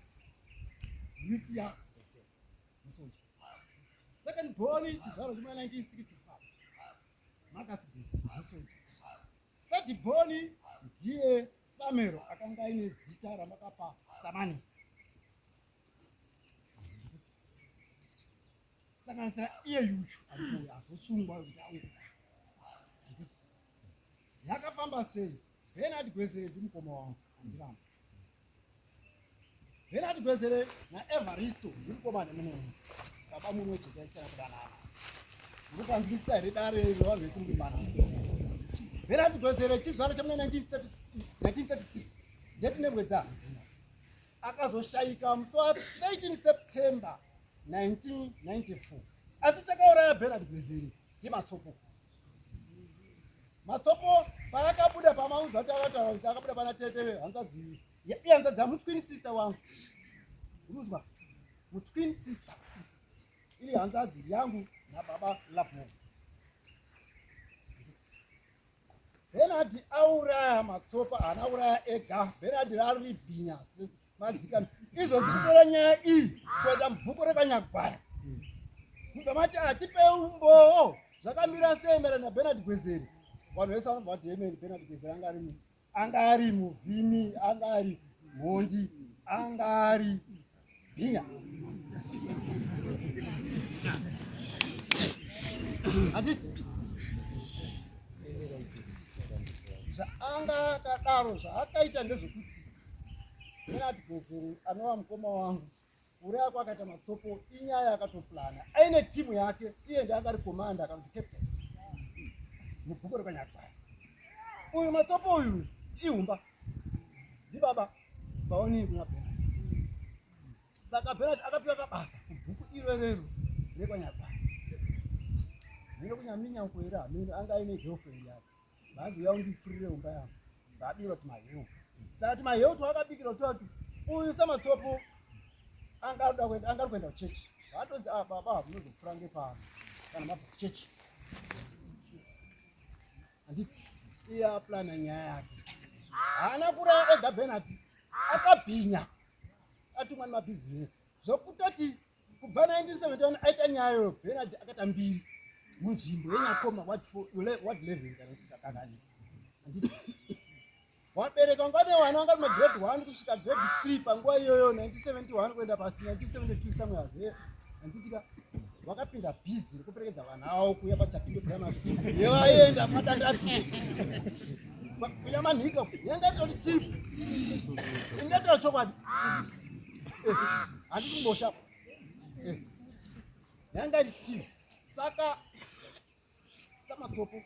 Lucia Musoja. Second born chizvarwa chemuna 1965, Marcus Gwezere Musoja. Third born ndiye Samero akanga aine zita ramakapa Samanisi, sanganisira iye yuchu arikuuya azosungwa kuti auye. Handiti yakafamba sei? Bernard Gwezere ndimukoma wangu, handiramba. Bernard Gwezere naEvaristo ndimukoma nemununu, baba mumwe chete aisana kudanana. Ndikupanzwisisa here dare revanhu vese muri panapa? Bernard Gwezere chizvaro chamuna 1936, date nemwedzi handina. Akazoshayika musi wa 13 September 1994, asi chakauraya Bernard Gwezere ndiMatsopo. Matsopo paakabuda pamauza kuti akataura kuti akabuda pana tete hanzvadzi, iye hanzvadzi yamutwin sister wangu, urikuzwa, mutwin sister iri hanzvadzi yangu nababa Lovemore. Bernard auraya Matsopa, haana uraya ega. Bernard rari bhinya mazikana. Izvozvi kutora nyaya iyi kuenda mubhuku rekwaNyagwaya, kubva mati atipe umbowo zvakamira sei maererano naBernard Gwezere, vanhu vese vanobva vati hemeni, Bernard Gwezere anga ari anga ari muvhimi, anga ari mhondi, anga ari bhinya. Handiti zvaanga akadaro, zvaakaita ndezvekuti Bernard Gwezere anova mukoma wangu, kuuraya kwakaita Matsopo inyaya yakatoplana aine timu yake. Iye ndiye anga ari commander kana kuti captain mubhuku rekwaNyagwaya. Uyu Matsopo uyu ihumba, ndibaba baonini kuna Bernard. Saka Bernard akapiwa kabasa kubhuku iro rero rekwaNyagwaya, mhino kuNyaminya uko here, hameno. Anga aine girlfriend yake, vanzi uya undipfurire umba yangu, vabira timaheu. Saka timaheu twakabikira twati uyu saMatsopo anga ari kuenda kuchechi, vatonzi, ah, baba munozopfura ngepano. kana mabva kuchechi handiti iye aplana nyaya yake haana kuraya ega benard akabhinya atumwa nemabhizinesi zvokutoti kubva 1971 aita nyaya yoyo benard akaita mbiri munzvimbo yenyakoma ward 11 kana tisikakanganisi handiti Wabereka wanga ne wana wanga kuma grade 1 kusvika grade 3 panguva iyoyo 1971 kuenda pasi 1972 somewhere there. Handiti ka wakapinda busy rekuperekedza vana avo kuuya paChapindo Primary School. Yevaenda madandadzi. Kuya manhika yanga itori cheap. Ingatira chokwadi. Eh, handisi kumbosha. Eh. Yanga iri cheap. Saka Samatopo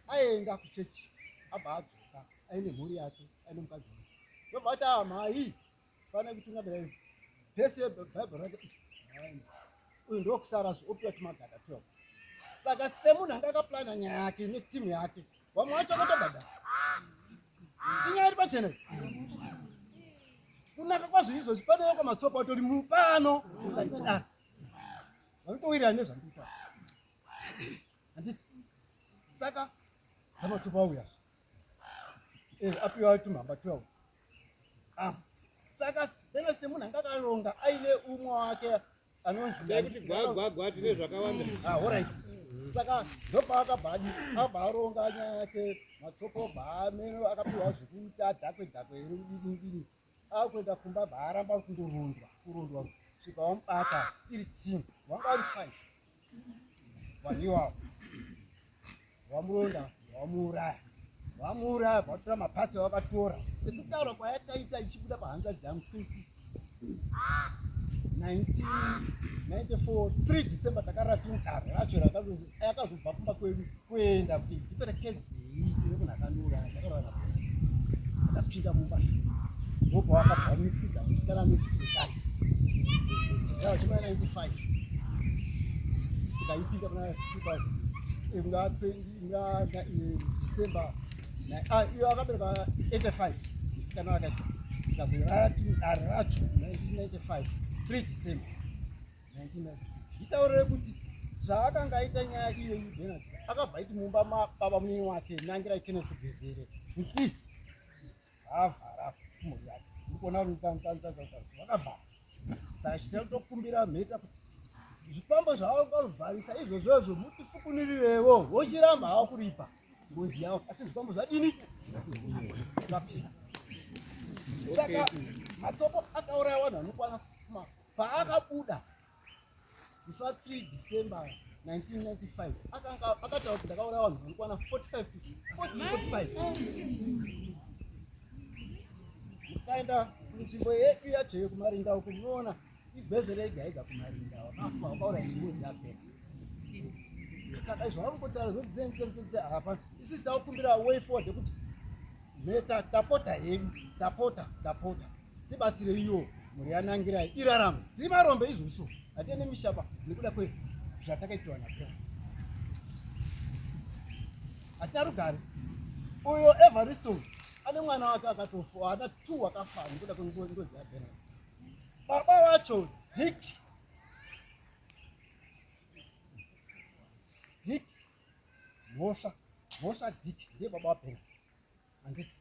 aenda kuchechi abva adzoka aine mhuri yake aine mukadzi wake ndobva ati ah, mhai fanira kutungamira iyo pese bhaibheri rake uyu ndokusara zve opiwa tumagada 12 saka semunhu anga akaplana nyaya yake netimu yake vamwe vacho vakatobhadhara inyaya iri pachena kunaka kwazvo izvozvi pane kwamatsopo atori mupano mukati vanotowirirana nezvandikuita handiti saka zamatupa auya eh, apiwa tumhamba 12 ah. saka pena semunhu anga akaronga aine umwe wake anonzi gwagwagwa tine zvakawanda ah, orit saka ndopaakabva adi abva aronga nyaya yake matsopo bva ameno akapiwa zvekuita dhakwe dhakwe here kudini dini akuenda kumba bvaaramba kundorondwa kurondwa kusvika wamubata iri team wanga vari five vanhu iwavo wamuronda wamuuraya wamuuraya vatora mapatsi avakatora sekutaura kwayakaita ichibuda pahanzvadzi yangu twin sister 1994 3 December takarara tiri mudare racho yakazobva kumba kwedu kuenda kuti ndiperekedzei tine munhu akandiuraya ndakarara akapinda mumba shuwa ndopawakabva wamisikidza musikana anozvisekana chigaro chemuna 95 tikaipinda muna 2000 muna December ah, iyo akabereka 85 musikana wakaiswa tikazorara dare racho 1995 3 December 1995 zvitaurire kuti zvaakanga aita nyaya iyoyi Bernard akabva aiti mumba mababa munini wake Nangirai Kenneth Gwezere nti avhara mhuri yake ndikuona vakavhara saka chitira kutokumbira mheta kuti zvikwambo zvavo vanovharisa izvozvozvo mutifukunirirewo vochiramba havo kuripa ngozi yavo asi zvikwambo zvadini zvabvisa saka matopo akauraya vanhu vanokwana paakabuda musi wa 3 December 1995 akanga akataura kuti ndakauraya vanhu vanokwana 45 45 mukaenda kunzvimbo yedu yacho yekumarinda uku munoona igweze rega ega kumarinda wakafa wakauraya chingozi yapera saka izvo vakungotaura zvekudzenzenzenzze hapana isisi takukumbira way forward yekuti mheta tapota hedu tapota tapota tibatsire iyo mhuri yanangirai irarame tiri marombe izvozvo hatiende mishaba nekuda kwe zvatakaitiwa napera hatina rugare uyo evaristo ane mwana wake akatofa ana two akafa nekuda kwengozi yapera baba wacho dick dick mhosva mhosva dick ndiye baba wapera handiti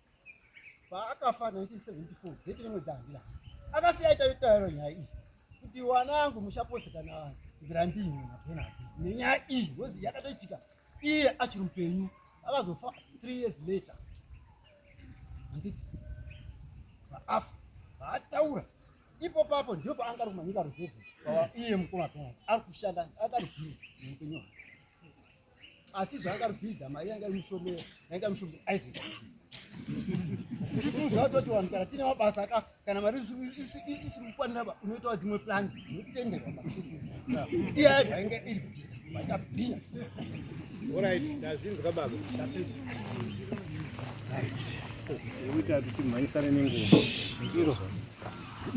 paakafa 1974 date rimwe dzandira akasiya aita yotauro nyaya iyi kuti wanangu muchapose kana nzira ndimwe nabenard nenyaya iyi ngozi yakatoitika iye achiri mupenyu akazofa 3 years later handiti vaafa vaataura ipo papo ndipo paanga ari kumanyika ruzevhi iye mukoma benard ari kushanda akaribhizi muupenyu hwake asi zvaangaribhidha mari yanga iri mushomera yanga mushomera aizoita zvatoti vanhu kana tine mabasa aka kana mari isiri kukwanira ba unoitawo dzimwe plan dzinotenderwa iye yaibva yanga iri bhidha vaita bhinya Alright, ndazvinzwa baba. Ndikuita kuti timhanyisane nenguva. Iro.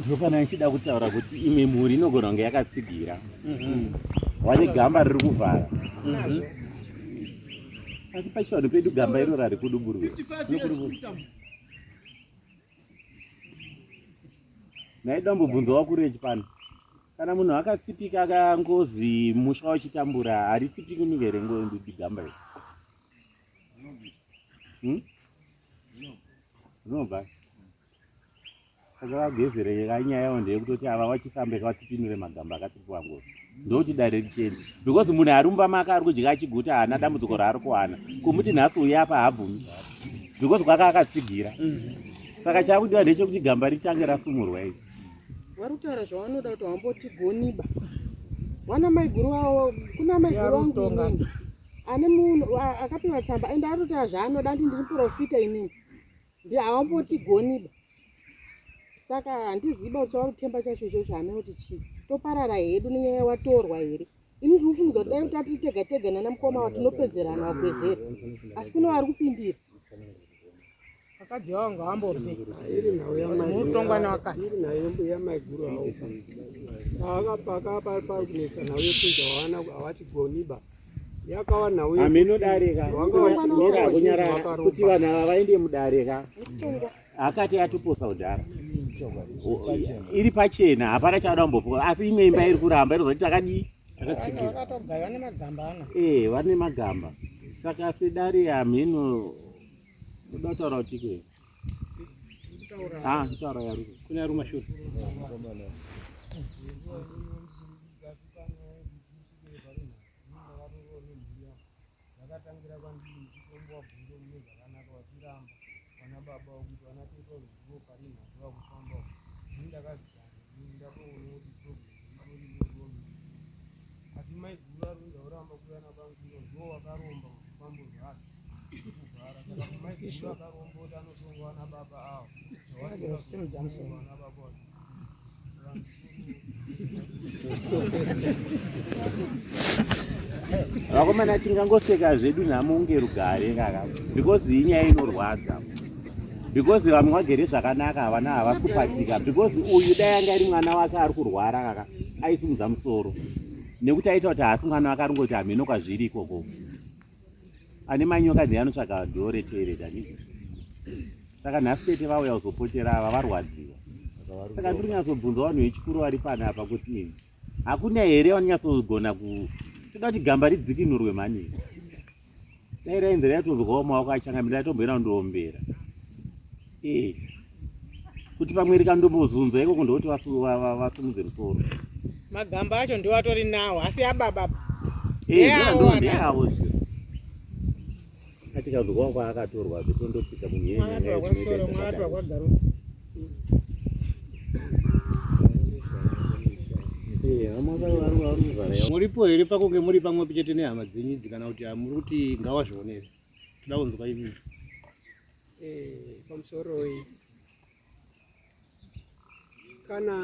Ndopana ndichida kutaura kuti imwe mhuri inogona kunge yakatsigira wane gamba riri kuvhara asi pachivanhu pedu gamba iro rari kuduburwa naida mbobvunzo wakuru echipano. Kana munhu akatsipika ka ngozi musha uchitambura haritsipiki nunge here gamba iri? Rinobva. Saka vagezere kanyaya yavo ndeyekutoti ava vachifambe vatsipinure magamba akatsipiwa ngozi. Ndokuti dare richene. Because munhu ari mumba make ari kudya achiguta haana dambudziko raari kuwana. Kumuti nhasi uya apa haabvumi. Because kwaka akatsigira. Saka chakudiwa ndechekuti gamba ritange rasumurwa iri. Vari kutaura zvavanoda kuti wambotigoniba. Wana maiguru wavo kuna maiguru wangu inini. Ane munhu akapiwa tsamba ende atotaura zvaanoda andi ndiri profita inini. Ndi hawambotigoniba. Saka handiziba kuti chavari kutemba chacho ichocho hameno kuti chii. Toparara hedu nenyaya watorwa here. Ini ndiri kufunga kuti dai tati tega tega nana mukoma wa tinopedzerana wagwezera. Asi kune vari kupindira. Vakadzi vavo ngavambobve. Iri nhau Murikutongwa nevakadzi. Iri nhau yamaiguru avo. Paka pari kunetsa nhau yekunzi hawana havachigoniba. Yakawa nhau yekuti Hameno dare ka. wanga vachi- Mira wanga kunyarara vakaromba. kuti vanhu ava vaende mudare ka. Akati atoposa kudhara. Iri pachena hapana chaada kumbopuwa asi imwe imba iri kuramba irikuti takadii? Vakatogaiwa nemagamba ano. Eh, vane magamba. Saka sedare hameno unoda kutaura kuti kwe? Ah, kutaura yaruka. Kune ari kumashure. Zvakatangira kwandiri ndichitombowa bvunzo mune zvakanaka vachiramba vana baba vokuti vana tete vazozivawo pari nhasi vakufamba uku. Ini ndakazama ini ndatoona kuti problem itori murume. Asi maiguru vari kunzi voramba kuuya nabamukuru ndivo vakaromba zvikwambo zvacho kuvhara. Saka maiguru akaromba kuti anotonga vana baba avo. Simudza musoro. Vana baba vacho. Vakomana tingangoseka zvedu nhamo unge rugare kaka because inyaya inorwadza because vamwe vagere zvakanaka havana havasi kupatika because uyu dai anga ari mwana wake ari kurwara kaka aisimudza musoro nekuti aita kuti haasi mwana wake aringoti hameno kwazviri ikoko ane manyoka ndiye anotsvaga dhoo retoilet handiti saka nhasi tete vauya kuzopotera ava varwadziwa saka ndiri kunyatsobvunza vanhu vechikuru vari panapa kuti hakuna here vanonyatsogona ku toda kuti gamba ridzikinurwe mhani dai rainzi raitonzwawo maoko achangamira raitomboenda kundoombera ee kuti pamwe rikandombozunzwa ikoko ndokuti vasimudze musoro Magamba acho ndiwo atori nawo asi ababa. Eh, Ndeawo ana. ndeavo zve atikanzwawo kwaakatorwa zve tondotsika Mwakatorwa kwaSitoro, mwakatorwa kwaGarutsi. Muripo here pakunge muri pamwe chete nehama dzenyu idzi kana kuti hamuri kuti ngawazvionere? Toda kunzwa imimi. Pamusoroi kana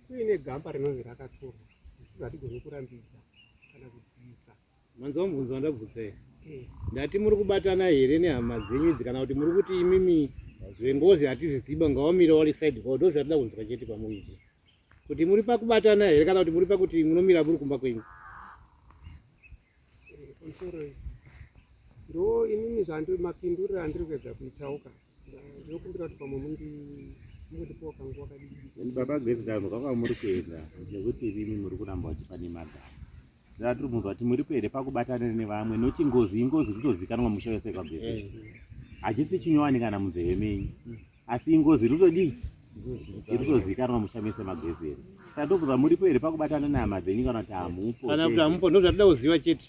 kuine gamba rinonzi rakatorwa isusu hatigoni kurambidza kana kudzivisa. Manzwa mubvunzo wandabvunza here? Eh. Ndati muri kubatana here nehama dzenyu idzi kana kuti muri kuti imimi zvengozi hatizviziba ngawamire wari side kwavo ndozvatida kunzwa chete kwamuri izvi. Kuti muri pakubatana here kana kuti muri pakuti munomira muri kumba kwenyu? Pamusoroi ndo inini zvandiri mapinduriro andiri kuedza kuitawo ka ndinokumbira kuti pamwe mundipowo kanguva kadiki. Baba Grace ndanzwa kwamuri kuenda nekuti imimi muri kuramba vachipa nemagamba saka tiri kubvunza kuti muripo here pakubatana nevamwe noti ngozi ingozi kutozikanwa musha wese kwagwezera hachisi chinyowani kana munzeve menyu asi ingozi iri kutodii iri kutozikanwa musha mese magwezera saka tobvunza muripo here pakubatana nehama dzenyu kana kuti hamupo Kana kuti hamupo ndozvatida kuziva chete.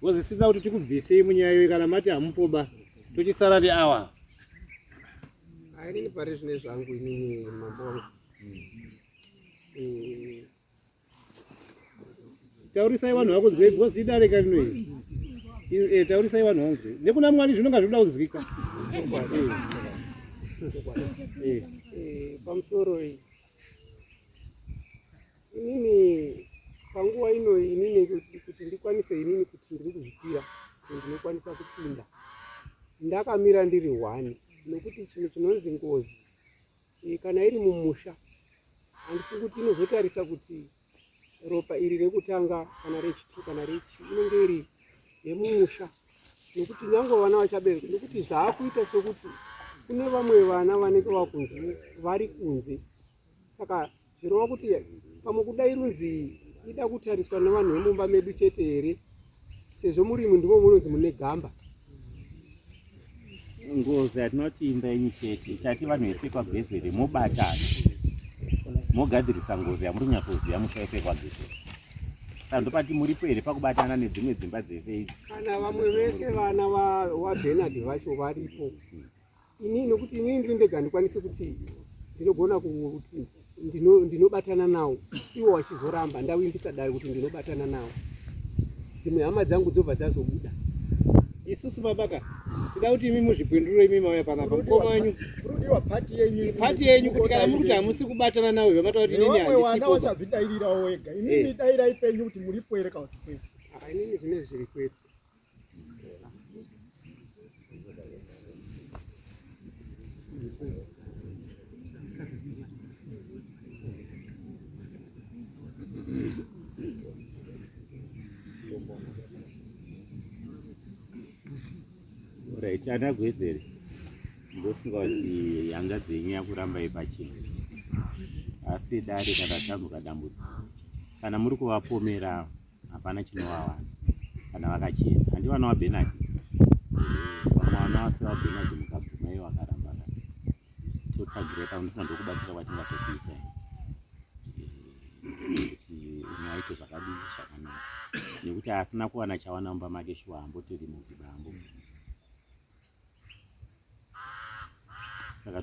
Wozisida kuti tikubvisei munyaya iyoyi kana mati hamupo ba tochisara neawa. Inini pari zvine zvangu inini mambo wangu. Taurisai vanhu vakunzwe because idare karino iri. Taurisai vanhu vanzwe. Nekuna Mwari zvinonga zvinoda kunzwika. Pamusoro iyi inini panguva ino inini kuti ndikwanise inini kuti ndiri kuzvipira kuti ndinokwanisa kupinda ndakamira ndiri hwani nokuti chinhu chinonzi ngozi kana iri mumusha handisi kuti inozotarisa kuti ropa iri rekutanga kana rechitu kana rechi inenge iri yemumusha nokuti nyange vana vachabereka nokuti zvaakuita sekuti Kune vamwe vana vanenge vakunzi vari kunze, saka zvirova kuti pamwe kudai runzi ida kutariswa nevanhu vemumba medu chete here, sezvo murimi ndimo munonzi mune gamba. Ngozi hatinoti imba yenyu chete, tati vanhu vese kwaGwezere mobatana mogadzirisa ngozi yamuri kunyatsoziva musha wese kwaGwezere. Saka ndopati muripo here pakubatana nedzimwe dzimba dzese idzi? Kana vamwe vese vana vaBernard vacho varipo, inini nokuti inini ndiri ndega handikwanisi kuti ndinogona kuti ndinobatana nawo, iwo wachizoramba ndawimbisa dare kuti ndinobatana nawo, dzimwe hama dzangu dzobva dzazobuda. Isusu babaka tida kuti imi muzvipindure imi mauya panapa mukoma wenyu Kurudiwa pati yenyu pati yenyu kuti kana muri kuti hamusi kubatana nawo vamataura kuti inini nevamwe vana handisipo vachazvidairirawo wega. Imimi dairai penyu kuti muripo here kana kuti kwete. Ah, inini zvine zviri kwete. Right, ana Gwezere, ndofunga kuti hanzvadzi yenyu yakuramba ipachena, asi dare kana tambuka dambudziko, kana muri kuvapomera hapana chinovawana kana vakachena. Handi vana vaBernard, vamwe vana vasi vaBernard mukabvuma ivo vakaramba totsvagira pamwe ndifuna ndokubatsira kwatingatokuita kuti umwe aite zvakadii zvakanaka, nekuti asina kuwana chawana mumba make shuwa hambotori mugiba hambo. Saka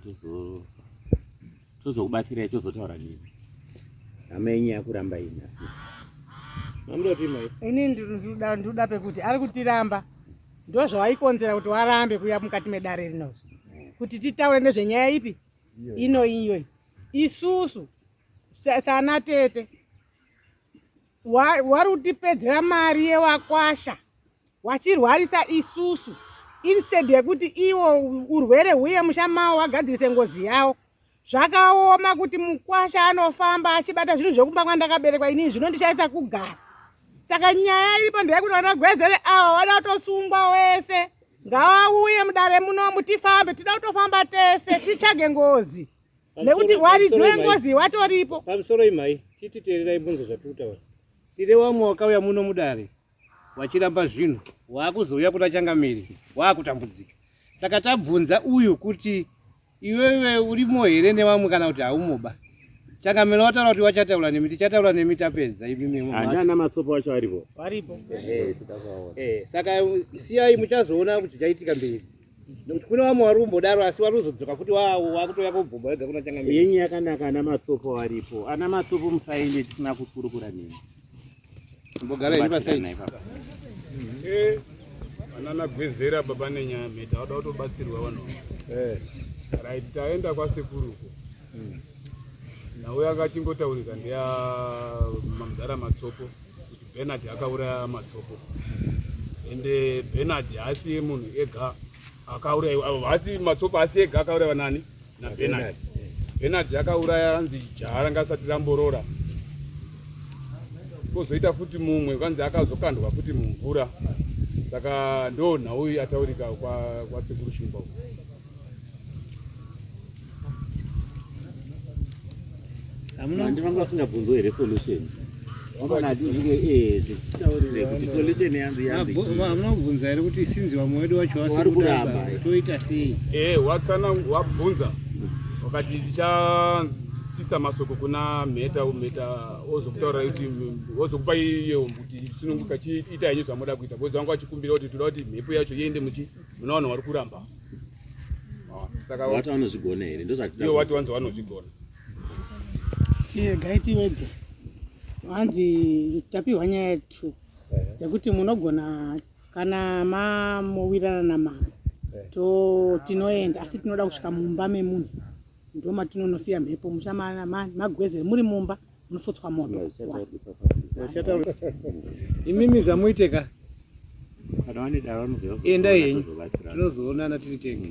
tozokubatsirai tozotaura nemi. Hama yenyu yakuramba iyi nhasi. Mamuda kuti mai? Ini ndinoda pekuti ari kutiramba ndozvawaikonzera kuti warambe kuya mukati medare rinozvi kuti titaure nezvenyaya ipi ino iyoyi. Isusu sana tete wari kutipedzera mari yewakwasha wachirwarisa isusu instead yekuti iwo urwere huye musha mawo wagadzirise ngozi yawo. Zvakaoma kuti mukwasha anofamba achibata zvinhu zvekumba kwandakaberekwa inini zvinondishaisa kugara. Saka nyaya iripo ndeyekuti vana Gwezere ava vada kutosungwa wese, ngavauye mudare munomu tifambe, tida kutofamba tese titsvage ngozi nekuti waridzi wengozi watoripo. Pamusoro imhai, tititeererai bvunzo zvatiri kutaura. Tine vamwe wakauya muno mudare wachiramba zvinhu, waakuzouya kuna changamire waakutambudzika. Saka tabvunza uyu kuti iwewe urimo here nevamwe kana kuti haumoba. Changamire wataura kuti wachataura nemi, tichataura nemi tapedza imi. Handi ana Matsopo wacho aripo? Varipo. Ehe, tikakuvaona. Saka siyai muchazoona kuti zvichaitika mberi. Nekuti kune vamwe vari kumbodaro asi vari kuzodzoka futi wakutouya kobvumba wega kuna changamire. Yenyu yakanaka, ana Matsopo varipo. Ana Matsopo musaende tisina kukurukura nemi. Mbogara henyu pasai. Anana Gwezera baba nenyaya mheta vada kutobatsirwa vanhu. Right, taenda kwasekuru uko. Nhau yanga achingotaurika ndeya mamzara Matsopo kuti Bernard akauraya Matsopo. Ende Bernard haasi munhu ega akauraiwa, haasi Matsopo haasi ega akauraiwa nani? Na Bernard. Bernard akauraya anzi jaha ranga asati ramborora, kozoita futi mumwe kwanzi akazokandwa futi mumvura. Saka ndo nhau yataurika kwasekuru Shumba uko. Handi vanga vasingabvunzwe here solution? Vangona hatizvike zvichitaurire kuti solution yanzi yanzi chii? Hamuna kubvunza here kuti sinzi vamwe vedu vacho Vari vasiri kuramba, kuramba toita sei? Watsana wabvunza wakati tichasisa masoko kuna Mheta, Mheta ozokutaura kuti ozokupa iye kuti sununguka chiita henyu zvamuda kuita, because vanga vachikumbira kuti toda kuti mhepo yacho iende muchi muna vanhu vari kuramba. Saka wati vanozvigona here? Ndozvatida. Iwo wati wanzi vanozvigona. Tiregai tiwedzere. Hanzi tapiwa nyaya 2 dzekuti munogona kana mamowirirana namambo to tinoenda, asi tinoda kusvika mumba memunhu ndo matinonosiya mhepo musha magwezere muri mumba munofutswa moto. Imimi zvamuiteka Kana vane dare vanozoya endai henyu, kuzobatsira. tinozoonana tiri tega.